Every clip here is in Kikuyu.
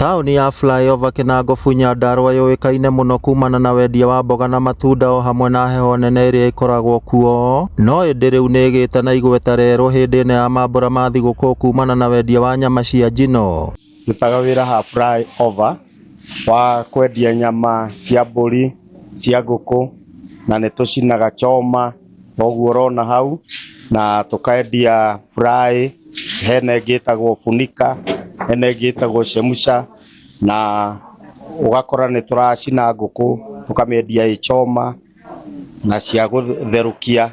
Taũni ya Flyover Kinangofu Nyandarua yũĩkaine mũno kumana na wendia wa mboga na matunda o hamwe na heho nene ĩrĩa ĩkoragwo kuo, no ĩndĩ rĩu nĩ ĩgĩte na igweta rĩerũ hĩndĩ ĩno ya mambũra ma thigũkũ kumana na wendia wa nyama cia njino. Ndutaga wĩra ha Flyover wa kwendia nyama cia mbũri, cia ngũkũ na nĩ tũcinaga choma ũguo ũrona hau na tũkendia fry, hena ĩngĩ ĩtagwo funika, hena ĩngĩ ĩtagwo chemsha na ũgakora nĩ tũracina ngũkũ tũkamĩendia ĩ choma na cia gũtherũkia.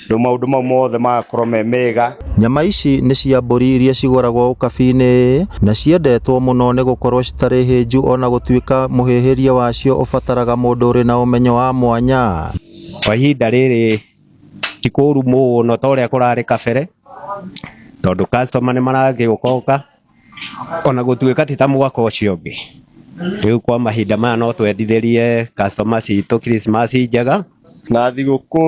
Rĩu maũndũ mau mothe magakorwo me mega. Nyama ici nĩ cia mbũri iria cigũragwo ũkabi-inĩ na ciendetwo mũno nĩ gũkorwo citarĩ hĩnju ona gũtuĩka mũhĩhĩrie wacio ũbataraga mũndũ ũrĩ na ũmenyo wa mwanya. Kwa ihinda rĩrĩ ti kũru mũno ta ũrĩa kũrarĩ kabere tondũ customer nĩ maragĩũka ona gũtuĩka ti ta mwaka ũcio ũngĩ. Rĩu kwa mahinda maya no twendithĩrie customer citũ Christmas njega. Na thigũkũ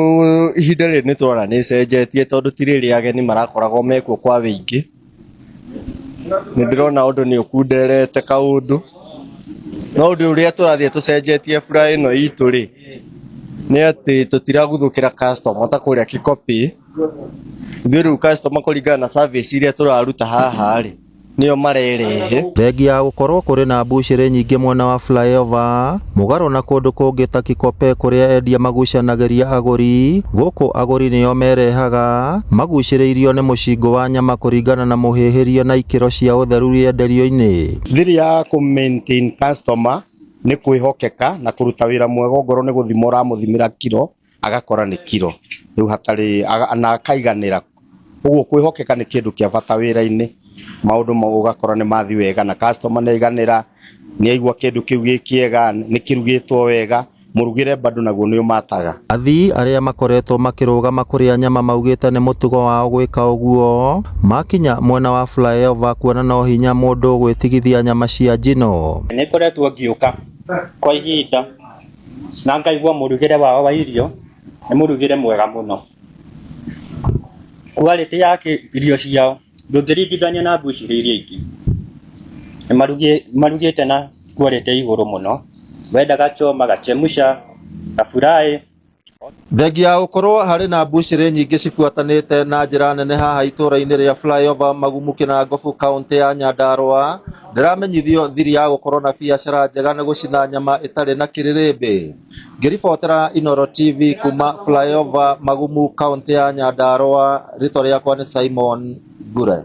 ihinda rĩrĩ nĩ tũrona nĩ ĩcenjetie tondũ ti rĩrĩa ageni marakoragwo mekuo kwa wĩingĩ. Nĩ ndĩrona ũndũ nĩ ũkunderete kaũndũ, no ũndũ ũrĩa tũrathiĩ tũcenjetie fly ĩno itũ rĩ, nĩ atĩ tũtiraguthũkĩra customer ta kũrĩa Kikopey. Ithuĩ rĩu customer kũringana na service iria tũraruta haha rĩ, nĩo marerehe. Thengia ya gũkorwo kũrĩ na mbucĩrĩ nyingĩ mwena wa Flyover, mũgarũ na kũndũ kũngĩ ta Kikopey kũrĩa endia magucanagĩria agũri, gũkũ agũri nĩo merehaga, magucĩrĩirio nĩ mũcingũ wa nyama kũringana na mũhĩhĩrie na ikĩro cia ũtheru rĩenderio-inĩ. Thiri ya kũ maintain customer nĩ kwĩhokeka na kũruta wĩra mwega ongorwo nĩ gũthima ũramũthimĩra kiro agakora nĩ kiro rĩu hatarĩ na akaiganĩra. Ũguo kwĩhokeka nĩ kĩndũ kĩa bata wĩra-inĩ, maũndũ mau ũgakora nĩ mathiĩ wega na customer nĩ aiganĩra, nĩ aigua kĩndũ kĩu gĩ kĩega, nĩ kĩrugĩtwo wega, mũrugĩre bado naguo nĩ ũmataga. Athii arĩa makoretwo makĩrũgama kũrĩa nyama maugĩte nĩ mũtugo wao gwĩka ũguo makinya mwena wa Flyover kuona no hinya mũndũ gwĩtigithia nyama cia njino. Nĩ ngoretwo ngĩũka kwa ihinda na ngaigua mũrugĩre wao wa irio nĩ mũrugĩre mwega mũno. Quality ya irio ciao ndũngĩringithania na mbucĩrĩ iria ingĩ. Nĩ marugĩte na quality igũrũ mũno. Wenda gachoma, gachemusha, gafuraĩ. Thengia ya gũkorwo harĩ na mbucĩrĩ nyingĩ cibuatanĩte na njĩra nene haha itũra-inĩ rĩa Flyover Magumu Kinangofu kaũntĩ ya Nyandarua, ndĩramenyithio thiri ya gũkorwo na biacara njega nĩ gũcina nyama ĩtarĩ na kĩrĩrĩmbĩ. Ngĩribotera Inooro TV kuma Flyover Magumu kaũntĩ ya Nyandarua, rĩtwa rĩakwa nĩ Simon Ngure.